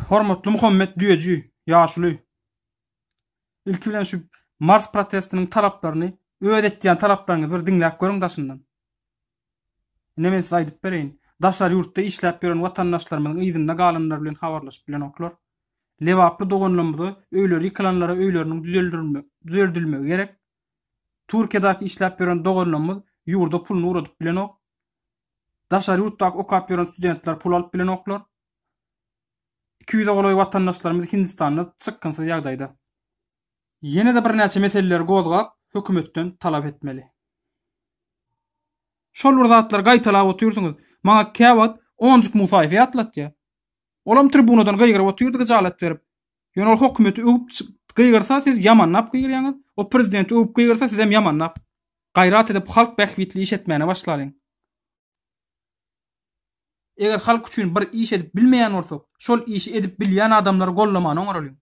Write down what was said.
Hormatly Muhammet Düýeji, ýaşuly. Ilki bilen şu Mars protestiniň talaplaryny, öz etýän talaplaryňyzy bir diňläp görüň daşyndan. Ine men size aýdyp bereýin. Daşary ýurtda işläp ýören watandaşlarymyzyň yzynda galanlar bilen habarlaşyp bilenoklar. Lebaply doganlarymyza öýleri ýykylanlara öýleriniň düzeldilmegi gerek. Türkiýedäki işläp ýören doganlarymyz ýurda puluny ugradyp bilenok. Daşary ýurtdaky okap ýören studentler pul alyp bilenoklar. 200-e golaý watandaşlarymyz Hindistanda çykgynsyz ýagdaýda. Ýene-de birnäçe meseleleri gozgap, hökümetden talap etmeli. Şol bir zatlary gaýtalap otyrsyňyz. Maňa käwagt Onjuk Musaýewi ýatlatýar. Olam tribunadan gygyryp otyrdy gyjalat berip. Ýöne ol hökümeti öwüp gygyrsa siz ýamanlap gygyrýaňyz, o prezidenti öwüp gygyrsa sizem ýamanlap. Gaýrat edip halk bähbitli iş etmäne başlalyň. Eger halk üçin bir iş edip bilmeýän bolsak, şol işi edip bilýän adamlary gollamany oňaralyň.